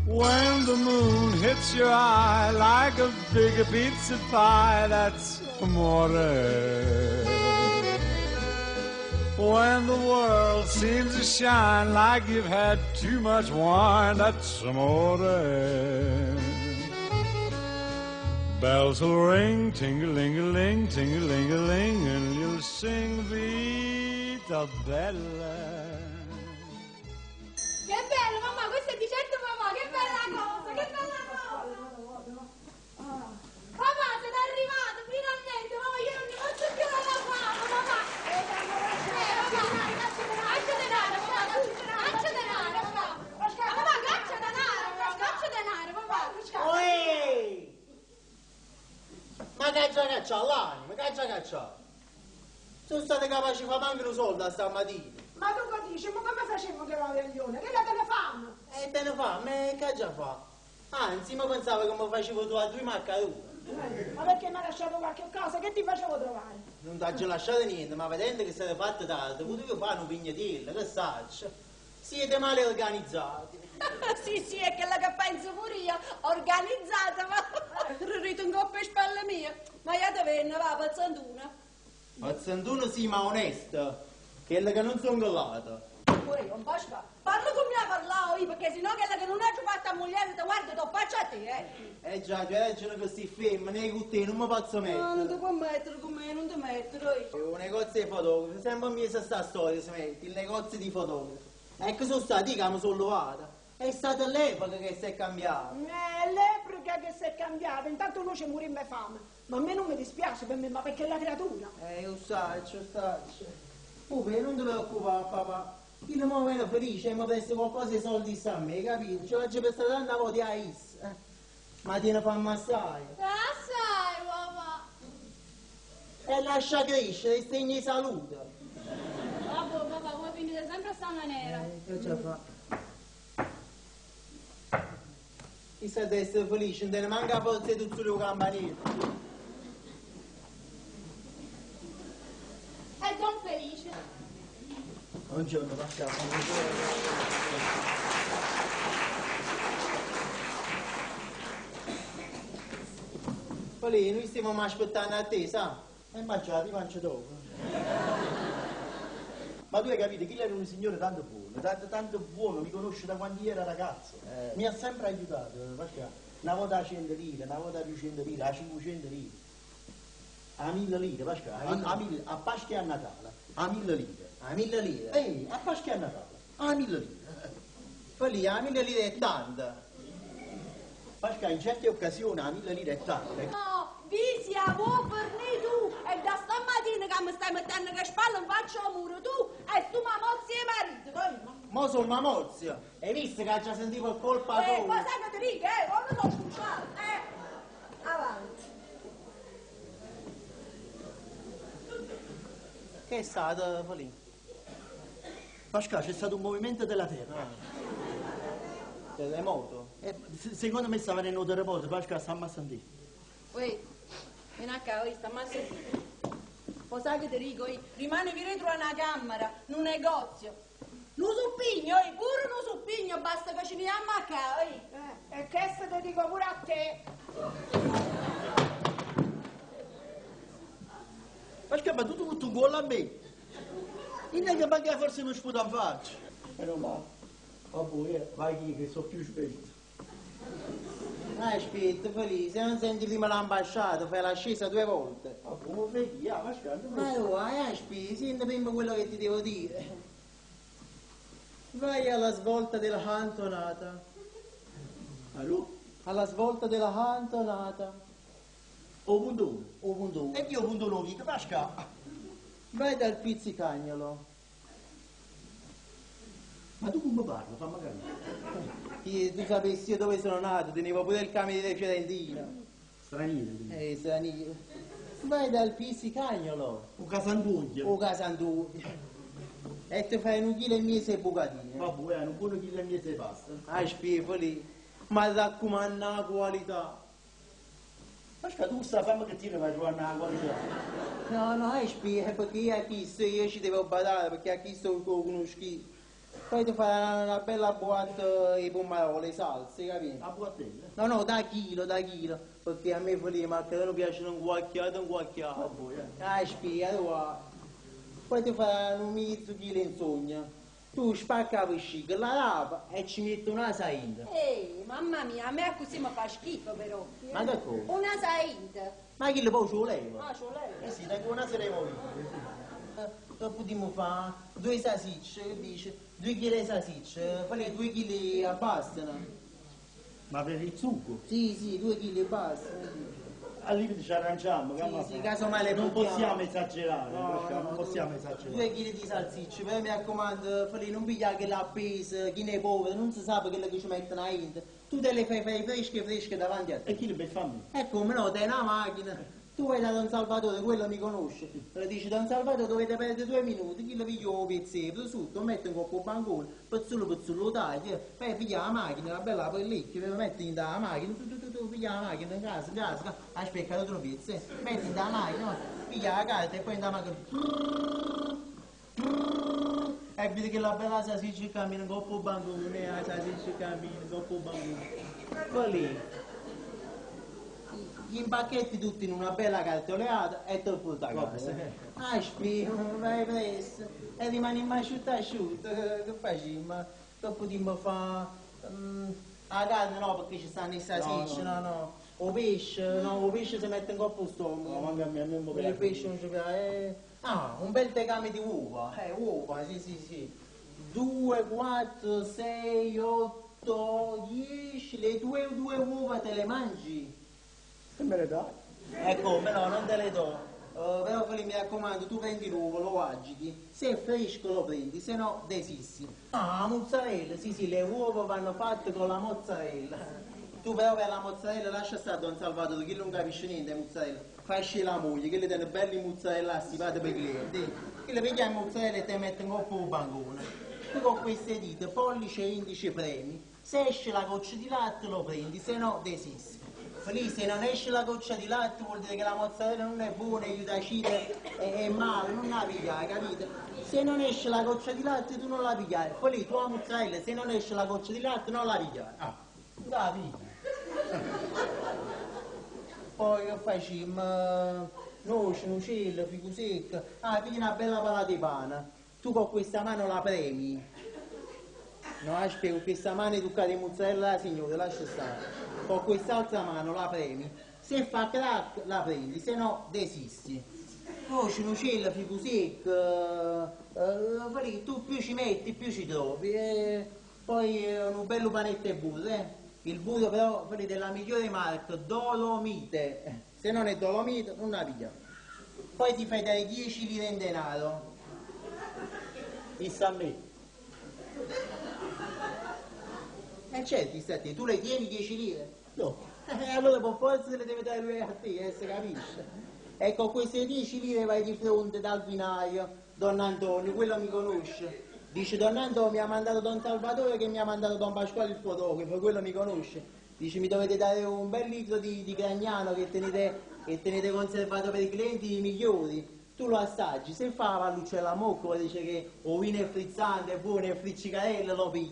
When the moon hits your eye like a big pizza pie, that's amore. When the world seems to shine like you've had too much wine, that's amore. Bells will ring, ting-a-ling-a-ling, ting-a-ling-a-ling, and you'll sing Vita Bella. Che bello, mamma, questo è di certo papà, che bella cosa, che bella cosa! Papà, siete arrivato, finalmente, mamma, io non ne posso più dalla fame, papà! Eh, papà, caccia denaro, papà, caccia denaro, papà! Papà, caccia denaro, caccia denaro, papà! Uè! Ma caccia caccia all'anima, caccia caccia! Sono stato capace di fare manco un soldo stamattina. Ma tu che dici? Ma come facemmo che la veglione? Che la te ne fanno? E te ne fa, ma che già fa? Anzi, ma pensavo che mi facevo tu a due maccature. Ma perché mi hai lasciato qualche cosa? Che ti facevo trovare? Non ti ho lasciato niente, ma vedendo che siete fatto tardi, potevo fare un pignatello, che saccio. Siete male organizzati. Sì, sì, è quella che penso pure io, organizzata, ma rito in coppa e spalle mie. Ma io te venne, va, pazzanduna. Pazzantuno sì, ma onesto. Quella che non sono collato. Pure io, un po' sca. Parlo come mi ha parlato io, perché sennò quella che non ha fatto a moglie, te guarda, te faccio a te, eh. Eh già, già, c'erano questi femmine, con te non mi posso mettere. No, non ti puoi mettere con me, non ti mettere. Un negozio di fotografo, sempre mi sa sta storia, si mette, il negozio di fotografo. Ecco, sono stati che mi sono levata. È stata l'epoca che si è cambiata. È l'epoca che si è cambiata, intanto noi ci morimmo di fame. Ma a me non mi dispiace per me, ma perché è la creatura. Io saccio, saccio. Pure, non ti preoccupare, papà. Io mi vedo felice e mi presta qualcosa di soldi a me, capito? Ce l'ho già prestato tanta volta a Is. Ma te ne fa assai. Assai, papà. E lascia crescere, e segni di salute. Vabbè, papà, voi finite sempre a sta maniera. Che già fa? Chissà di essere felice, non te ne manca forza di tutto il campanile. E Don Felice. Buongiorno Pascal. Poi noi stiamo aspettando a te, sa? E mangiate, mangio dopo. Ma tu hai capito, chi era un signore tanto buono, tanto, tanto buono, mi conosce da quando io era ragazzo. Mi ha sempre aiutato, Pascal. Una volta a 100 lire, una volta a 200 lire, a 500 lire. A 1000 lire, Pascal, a, a, a Pasqua e a Natale, a 1000 lire. A 1000 lire? Ehi, a Pasqua e a Natale, a 1000 lire. Poi lì, a 1000 lire è tanta. Pascal, in certe occasioni a 1000 lire è tanta. No, Visia, vuoi per tu? E da stamattina che mi stai mettendo che spalle in faccia al muro, tu e tu mamozzi e marito, capito? Mo sono mamozio. Hai visto che ha già sentito il colpo a Ma sai che ti dico, eh? Non sono scusato, eh? Avanti. Che è stato, Folì? Pascal, c'è stato un movimento della terra. Ah. Terremoto? Secondo me stava nel terremoto, Pascal, stiamo a sentire. Uè, vieni a qua, stiamo a sentire. Poi sai che ti dico, io? Rimani dietro a una camera, in un negozio. Non suppigno, pure non suppigno, basta che ci andiamo a casa. E questo ti dico pure a te. Pascal, ma tu tutto un gol a me? Non è che manca forse non sputa in faccia. Meno male. Vabbè, vai chi che sono più sveglio. Ah, aspetta, Felice, se non senti prima l'ambasciata, fai l'ascesa due volte. Ma come vedi, ah, Pascal, Ma tu, aspetta, senti prima quello che ti devo dire. Vai alla svolta della cantonata. Allora? Alla svolta della cantonata. O punto uno. O punto uno. E io punto uno, che Pascal? Vai dal pizzicagnolo. Ma tu come parli? Fammi capire. Io, tu sapessi io dove sono nato, tenevo pure il cameriere fiorentino. Straniero, quindi. Straniero. Vai dal pizzicagnolo. O Casantuglio. O Casantuglio. E ti fai un chilo e mezzo di bucatini. Vabbè, un buono chilo e mezzo di pasta. Ah, schifo lì. Ma raccomanda la qualità. Pasquale, tu sta fame che tira vai trovando la qualità. No, no, è spia, perché io a chi io ci devo badare, perché a chi sto lo conosco. Poi ti fai una bella boatta di pomarole, salse, capito? La boattella? No, no, da chilo, da chilo, perché a me follia, ma che non piace un guacchiato, un guacchiato. Ah, spia, tu va. Poi ti fai un mezzo chilo in sogno. Tu spacca la vescica, la lava e ci metti una sainta. Ehi, mamma mia, a me così mi fa schifo però. Ma che cosa? Una sainta. Ma chi le poi ci voleva? Ah, ci voleva. Eh sì, tengo una serie movibile. Che potremmo fare? Due salsicce, che dice? 2 chili di salsicce, fai 2 chili bastano. Ma per il sugo? Sì, sì, 2 chili e basta. Al limite ci arrangiamo, Sì, che sì, casomai le non buttiamo. possiamo esagerare, No, Pasquale, no, non possiamo esagerare. 2 chili di salsicce, però mi raccomando, Feli, non pigliare che l'ha appesa, chi ne è povero, non si sa quello che ci mettono dentro. Tu te le fai fresche fresche davanti a te. E chi le fa a me? E come no, te una macchina. Tu vai da Don Salvatore, quello mi conosce. Le dici Don Salvatore dovete perdere 2 minuti, chi le piglia un pezzetto sotto, lo mette in coppa al bancone, pezzullo pezzullo lo taglia, poi piglia la macchina, la bella pelliccia, lo metti in la macchina, tu piglia la macchina, in casa, in casa, aspetta tu pezzo, metti in la macchina, piglia la carta e poi in la macchina. E vedi che la bella salsiccia cammina in coppa al bancone, la salsiccia cammina in coppa al bancone. Poi lì gli impacchetti tutti in una bella cartoleata e te lo porti a casa. Ah, spia, vai presto. E rimani in asciutto asciutto. Che facciamo? Che potremmo fare? La carne no, perché ci stanno i salsicce, no, no. O pesce, no, o pesce si mette in coppa al stomaco. No, manca a me, a me non mi Il piace. pesce non ci piace. Ah, un bel tegame di uova. Uova, sì, sì, sì. 2, 4, 6, 8, 10. Le tue due uova te le mangi? E me le dai? Ecco, no, non te le do. Però Feli, mi raccomando, tu prendi l'uovo, lo agiti, se è fresco lo prendi, se no desisti. Ah, la mozzarella, sì sì, le uova vanno fatte con la mozzarella. Tu però per la mozzarella lascia stare Don Salvatore, che non capisce niente di mozzarella. Fai scegliere la moglie, che le tiene belli mozzarella stipate per i clienti. Che le piglia la mozzarella e te mette in coppa il bancone. Tu con queste dita, pollice e indice premi, se esce la goccia di latte lo prendi, se no desisti. Lì se non esce la goccia di latte vuol dire che la mozzarella non è buona, aiuta a uscire, è male, non la pigliare, capito? Se non esce la goccia di latte tu non la pigliare. Poi lì tu la mozzarella, se non esce la goccia di latte non la pigliare. Ah, la pigli. Poi che facciamo? Noce, nocella, fico secca. Ah, pigli una bella palata di pane. Tu con questa mano la premi. No, aspetta, con questa mano hai toccato di mozzarella la signora, lascia stare. Con quest'altra mano la premi. Se fa crack la prendi, se no desisti. Noce, nocella, fico secca, eh, tu più ci metti, più ci trovi. Poi un bello panetto e burro, eh. Il burro però quelli della migliore marca, Dolomite. Se non è Dolomite, non la pigliamo. Poi ti fai dare 10 lire in denaro. Chissà a me. E certo, sta a te, tu le tieni 10 lire? No. Allora per forza te le deve dare lui a te, si capisce. E con queste 10 lire vai di fronte dal vinaio, Don Antonio, quello mi conosce. Dice Don Antonio mi ha mandato Don Salvatore che mi ha mandato Don Pasquale il fotografo, quello mi conosce. Dice mi dovete dare un bel litro di Gragnano che tenete conservato per i clienti migliori. Tu lo assaggi, se fa la palluccia alla mocca, dice che o vino è frizzante, è buono, è friccicarello, lo pigli.